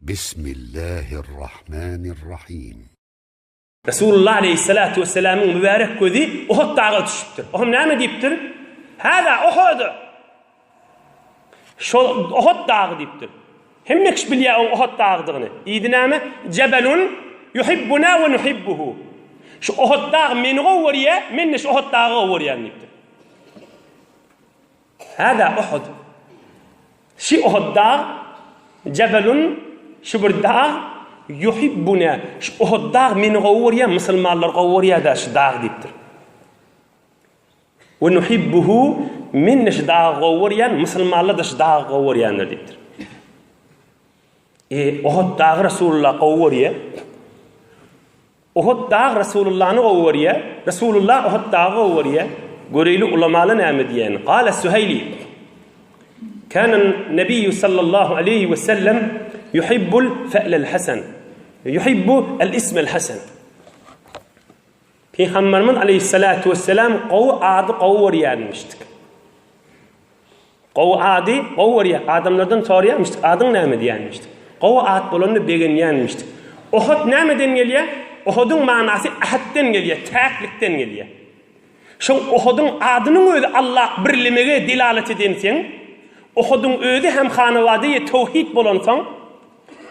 Bismillahirrahmanirrahim. Resulullah aleýhissalatu wessalamyň mübärek gözi Uhud daga düşüpdir. Ohm näme diýipdir? Hâzâ Uhud. Şol Uhud dagy diýipdir. Hemme kişi bilýär oň Uhud dagydygyny. Yzy näme? Jebelun yuhibbuna we nuhibbuhu. Şu Uhud dagy meni gowy görýär, men-de şu Uhud dagy gowy görýän diýipdir. Hâzâ Uhud. Şi Uhud dag, Jebelun, şu bir dag, Ýuhibbuna, şu Uhud dag meni gowy görýär, musulmanlar gowy görýär-dä şu dag diýipdir. We nuhibbuhu, men-de şu dagy gowy görýän, musulmanlar-da şu dagy gowy görýändir diýipdir. E, Uhud dagy Resulullah gowy görýär. Uhud dag Resulullany gowy görýär. Resulullah Uhud dagy gowy görýär. Göreýli ulamalar näme diýýän. Gala Suheýli. Kana Nebiýu sallallahu aleýhi we sellem yuhibbul fe'lel hasan. Yuhibbu el ismel hasan. Pygamberimiz aleýhissalatu wesselam gowy ady gowy görýärmişdik. Gowy ady gowy görýär. Adamlardan soraýarmyşdyk, adyň näme diýýärmişdik. Gowy at bolanda begenýärmişdik. Ohot nämeden gelýär? Ohodyň manasy ähtden gelýär, täklikden gelýär. Şoň Ohodyň adynyň özi Allah birlemege delalet edenseň, Ohodyň özi hem hanawadaýy towhid bolansoň,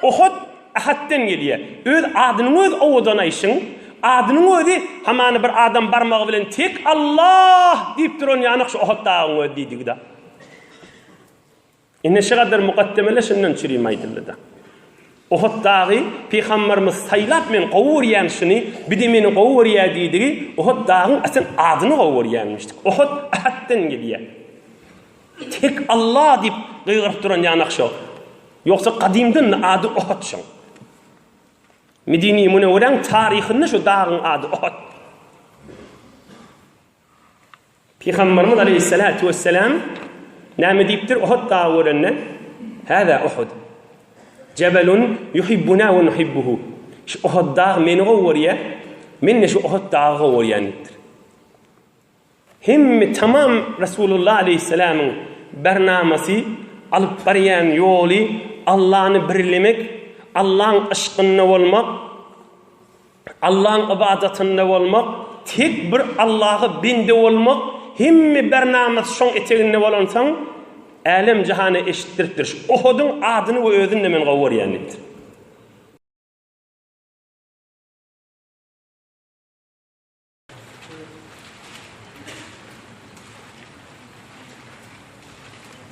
Ohot Ahatdan gelýär. Öz adynyň özi owadan aýşyň. Adynyň özi hamana bir adam barmagy bilen tek Allah diýip duran ýanak şu Ohot dagyň özi diýdigi-da. Ine şu gadar mukaddemeler şundan çürim aýdyldy-da. Ohot dagy Pygamberimiz saýlap men gowy görýän şuny, bir-de meni gowy görýär diýdigi Ohot dagyň asyl adyny gowy görýänmişdik. Ohot Ahatdan gelýär. Tek Allah diýip gygyryp duran ýanak şo. Ýogsa gadymdan ady Ohot şoň. Medine-i Münewweräň taryhynda şu dagyň ady Ohot. Pygamberimiz aleyhissalatu vesselam näme diýipdir Ohot dagy görende? Hâzâ Uhud. Jebelun yuhibbuna we nuhibbuhu. Şu Ohot dagy meni gowy görýär, men-de şu Ohot dagy gowy görýän diýipdir. Hemme tamam Resulullah aleýhissalamyň bernamasy, alyp barýan ýoly Allany birlemek, Allaň yşkynda bolmak, Allaň ybadatynda bolmak, tek bir Allaha bende bolmak, hemme bernamasy şoň eteginde bolansoň, älem-jahana eşitdiripdir. Şu Ohudyň adyny we özüni-de men gowy görýän diýipdir.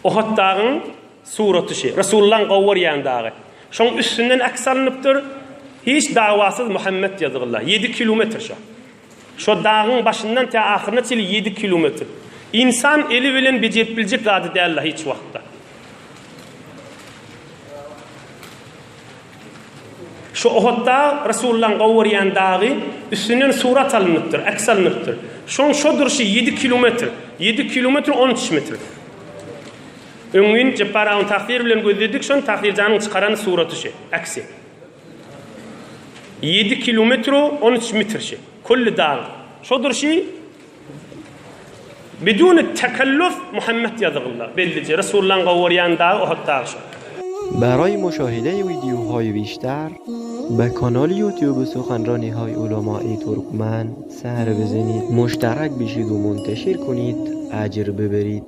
Ohot dagyň suraty şi. Resulullaň gowy görýän dagy. Şoň üstünden aks alnypdyr. Hiç dawasyz Muhammet ýazygylla. 7 kilometr şo. Şo dagyň başyndan tä ahyryna çenli 7 kilometr. Ynsan eli bilen bejerip biljek zady däl-la hiç wagtda. Şu Ohot dag, Resulullaň gowy görýän dagy, üstünden surat alnypdyr, aks alnypdyr. Şoň şo durşy ýedi kilometr, ýedi kilometr 13 metr. Öňňin Jepbar agaň Tahir bilen gözledik şony, Tahir janyň çykaran suraty şi, aksy. Ýedi kilometr 13 metr şi, külli dag. Şo durşy Biduni tekelluf Muhammet ýazygylla bellije Resulullaň gowy görýän dagy Ohod dagy şo. Baraý muşahide wideohaý bişter be kanal ýutube suhanranihaý ulamai turkmen ser bizenid muşterak bişid u munteşir kunid ajr biberid.